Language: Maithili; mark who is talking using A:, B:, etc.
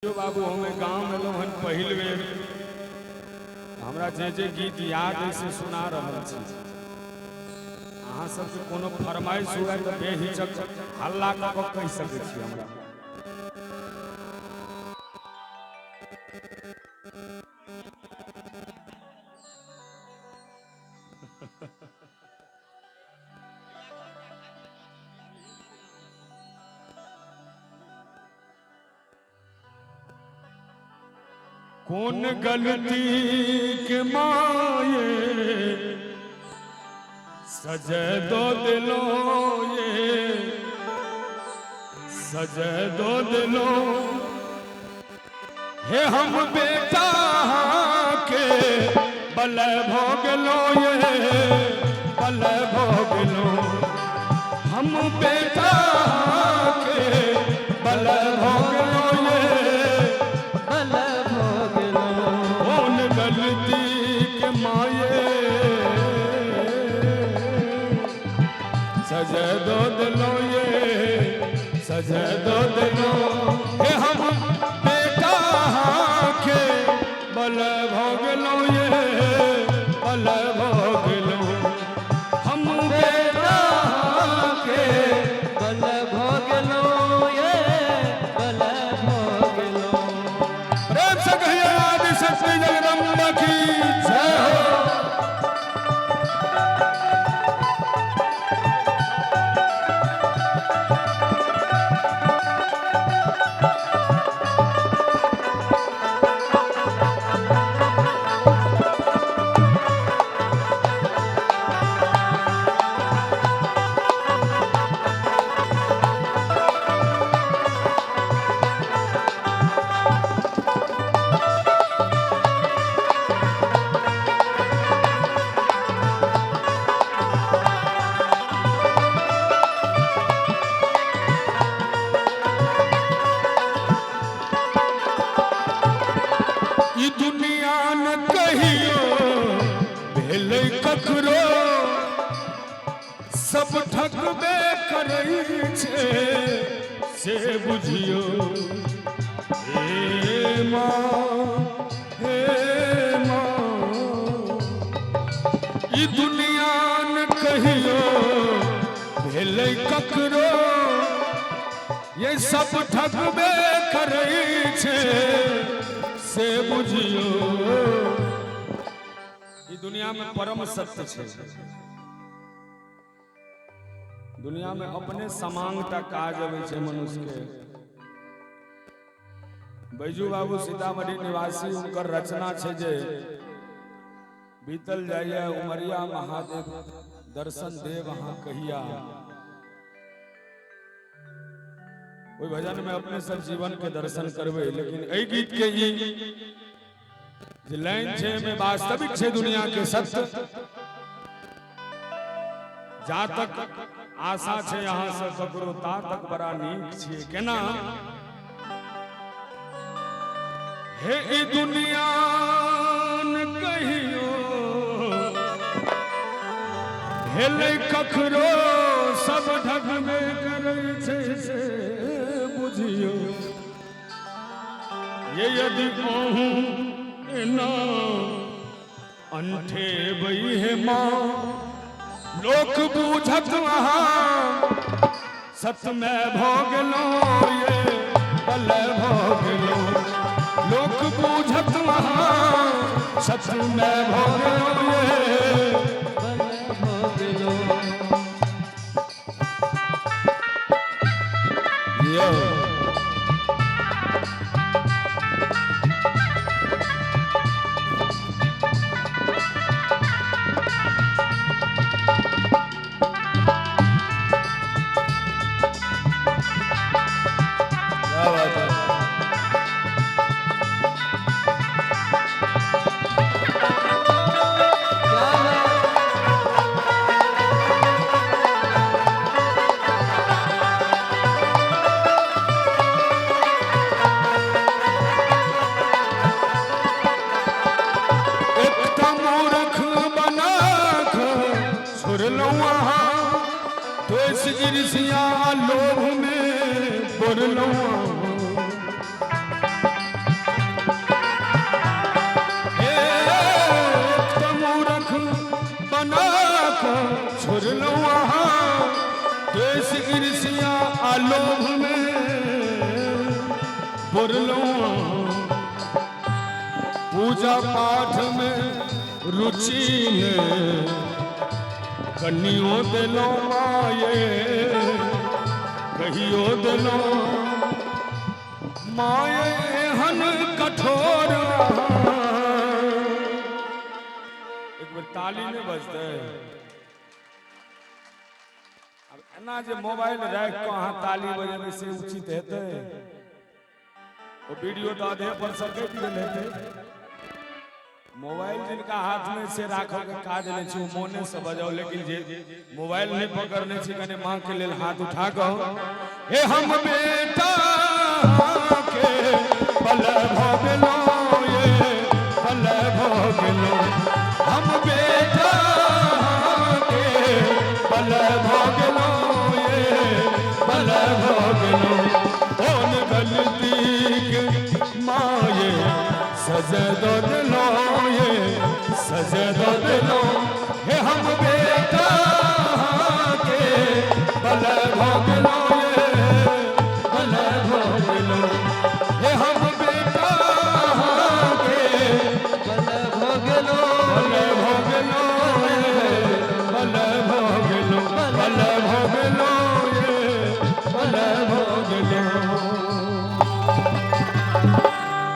A: यौ बाबू, हम गाँव एलहुँ हन पहिल बेर। हमरा जे जे गीत याद अइ से सुना रहल छी। अहाँ सबके कोनो फरमाइश हुए तऽ बेहिचक हल्ला कऽ कऽ कहि सकै छी हमरा। कोन गलती के माये सजय दो दिलो, ये सजय दो दिलो। हे हम बेटा के बल भोगलो, ये बल भोगलो। हम बेटा के बल भोगलो, ये
B: बल भोगलो।
A: कौन गलती के माये सजय दो दिलो, ये सजय दो दिलो। हे हम बेटा के बल भोगलो, ये बल भोगलो। हम बेटा के
B: बल भोगलो, ये बल भोगलो।
A: प्रेम से कहिए आदि शक्ति जगदम्बा की जय हो। ई दुनिया न कहियो भेलै ककरो, सब ठकबे करै छै से बुझियो। हे माँ, हे माँ, ई दुनिया न कहियो भेलै ककरो, ये सब ठकबे करै छै से बुझियो। ई दुनिया में परम सत्य छै। दुनिया में अपने समांगटा काज अबै छै मनुष्य के। बैजू बाबू सीतामढ़ी निवासी, हुनकर रचना छै जे बीतल जाइए उमरिया, महादेव दर्शन देव अहाँ कहिया। ओहि भजन में अपने सब जीवन के दर्शन करबै, लेकिन एहि गीत के ई जे लाइन छै में वास्तविक छै दुनिया के सत्य। जा तक आशा छै अहाँ से ककरो, ता तक बड़ा नीक छियै। केना हे ई दुनिया न कहियो भेलै ककरो, सब ढकबे करै छै से बुझियो। ये यदि अहूँ एना अंठेबै हे माँ, लोक बूझत अहाँ सतमे भऽ गेलो, ये बल भऽ गेलो। लोक बूझत अहाँ सतमे भऽ गेलो, ये
B: बल भोगलो।
A: यो क्या बात है।
B: क्या बात।
A: एकटा मूर्ख बना कऽ छोड़लहुँ अहाँ, द्वेष ईर्ष्या लोभ में बोरलहुँ अहाँ। घोरलहुँ। पूजा पाठ में रुचि ने कनियो देलहुँ माये, कहियो देलहुँ माये एहन कठोर। एक बेर ताली नहि बजतै? आब एना जे मोबाइल राखि कऽ अहाँ ताली बजेबै से उचित हेतै? ओ वीडियो तऽ आधे पर से कटि गेल हेतै। मोबाइल जिनका हाथमे से राखऽ के काज नहि छै, ओ मोने से बजाओ, लेकिन जे मोबाइल नहि पकड़ने छै, कने माँ के लेल हाथ उठा कऽ, हे हम बेटा के पल भऽ गेलहुँ ये, पल भऽ गेलहुँ। हम बेटा के पल भऽ गेलहुँ ये, पल भऽ गेलहुँ। कोन गलतीके माये सजा दऽ देलहुँ ये, सजा दऽ देलहुँ। हे हम बेटा